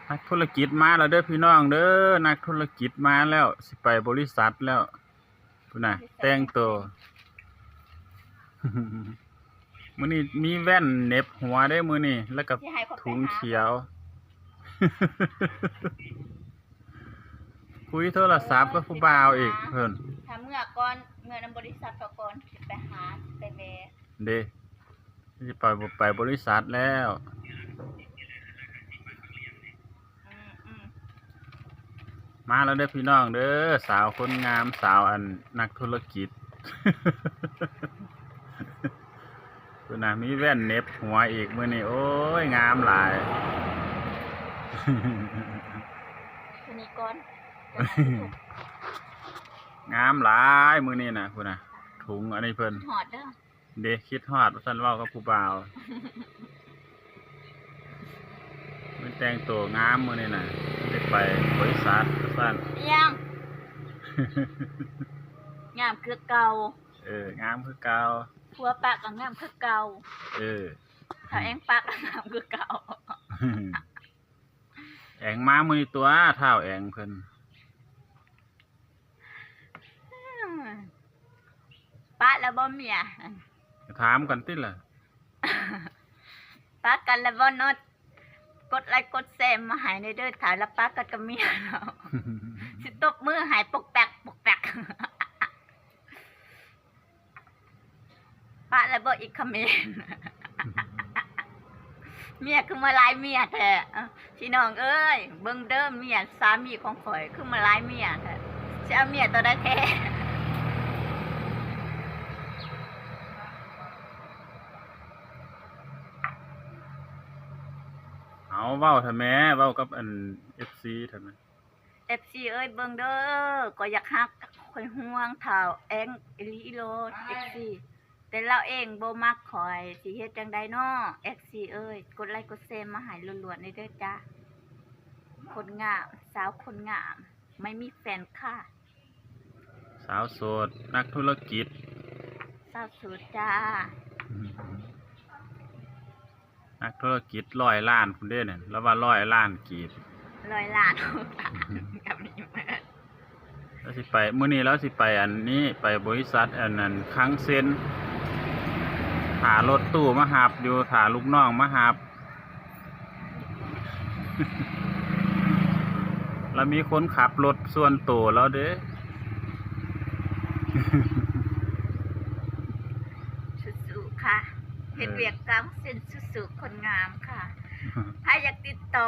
ນັກທຸລະກິດມາແລ້ວເດີພີ່ນ້ອງເດີ ນັກທຸລະກິດມາແລ້ວ ຊິໄປບໍລິສັດແລ້ວ ພຸ້ນນະ ແຕ່ງໂຕ ມື້ນີ້ມີແວ່ນເໜັບຫົວເດ້ມື້ນີ້ ແລ້ວກໍ ຊິໃຫ້ເຂົາໄປຫາ ຖົງຂຽວ ຄຸຍໂທລະສັບກັບຜູ້ບ່າວອີກເພິ່ນ ຖ້າເມືອກ່ອນ ເມືອນຳບໍລິສັດເຂົາກ່ອນ ຊິໄປຫາ ຊິໄປແວ່ ເດ້ ຊິໄປ ໄປບໍລິສັດແລ້ວ ອືມໆ ມາແລ້ວເດີພີ່ນ້ອງເດີ ສາວຄົນງາມ ສາວອັນນັກທຸລະກິດ ພຸ້ນນະ ມີແວ່ນເໜັບຫົວອີກມື້ນີ້ ໂອ້ຍ ງາມຫຼາຍ ໂຕນີ້ກ່ອນ ງາມຫຼາຍມື້ນີ້ນະ ພຸ້ນນະ ຖົງອັນນີ້ເພິ່ນ ຮອດເດີ ເດ້ ຄິດຮອດວ່າຊັ້ນ ເວົ້າກັບຜູ້ບ່າວ ມັນແຕ່ງໂຕງາມມື້ນີ້ນະ ມັນໄດ້ໄປບໍລິສັດວ່າຊັ້ນ ອີຫຍັງ ງາມຄືເກົ່າ ເອີ ງາມຄືເກົ່າ ຜົວປະກໍງາມຄືເກົ່າ ເອີ ຖ້າແອງປະກໍງາມຄືເກົ່າ ແອງມາມື້ນີ້ຕົວະ ທ້າວແອງເພິ່ນ ປະແລ້ວບໍ່ເມຍ ຖາມກັນຕິລະ ປະກັນແລ້ວບໍ່ເນາະ ກົດໄລກົດແຊມາໃຫ້ແດ່ເດີ ຖ້າລະປະກັນກັບເມຍເນາະ ຊິຕົບມືໃຫ້ປົກແປັກ ປົກແປັກ. ປະແລ້ວບໍ່ອີກຄະເໝນ ເມຍຄືມາຫຼາຍເມຍແທ້ ພີ່ນ້ອງເອີຍ ເບິ່ງເດີ ເມຍສາມີຂອງຂ້ອຍຄືມາຫຼາຍເມຍແທ້ ຊິເອົາເມຍໂຕໃດແທ້ ເອົາ ເວົ້າແທ້ແມ້ ເວົ້າກັບອັນ ເອັຟຊີ ແທ້ແມ້. ເອັຟຊີເອີຍ ເບິ່ງເດີ ຂ້ອຍຢາກຮັກ ຂ້ອຍຫ່ວງທ້າວແອງອີ່ຫຼີໂລດ ເອັຟຊີ ແຕ່ລາວເອງບໍ່ມັກຂ້ອຍ ຊິເຮັດຈັ່ງໃດນໍ ເອັຟຊີເອີຍ ກົດໄລກົດແຊມາໃຫ້ລວດໆ ແດ່ເດີຈ້າ ຄົນງາມ ສາວຄົນງາມ ໄມ່ມີແຟນຄ່າ ສາວໂສດ ນັກທຸລະກິດ ສາວໂສດຈ້າ. ນັກທຸລະກິດຮ້ອຍລ້ານພຸ້ນເດ້ນັ້ນ ລາວວ່າຮ້ອຍລ້ານກີບ ຮ້ອຍລ້ານ ກໍມີເໝິດ ລາວຊິໄປ ມື້ນີ້ລາວຊິໄປອັນນີ້ ໄປບໍລິສັດອັນນັ້ນ ຄັງເຊັນ ຖ້າລົດຕູ້ມາຮັບຢູ່ ຖ້າລູກນ້ອງມາຮັບ ລາວມີຄົນຂັບລົດສ່ວນໂຕລາວເດ້. ສູ້ໆ ຄ່ະ ເຮັດວຽກກາງເສັ້ນ ສູ້ໆ ຄົນງາມຄ່ະ ໃຜຢາກຕິດຕໍ່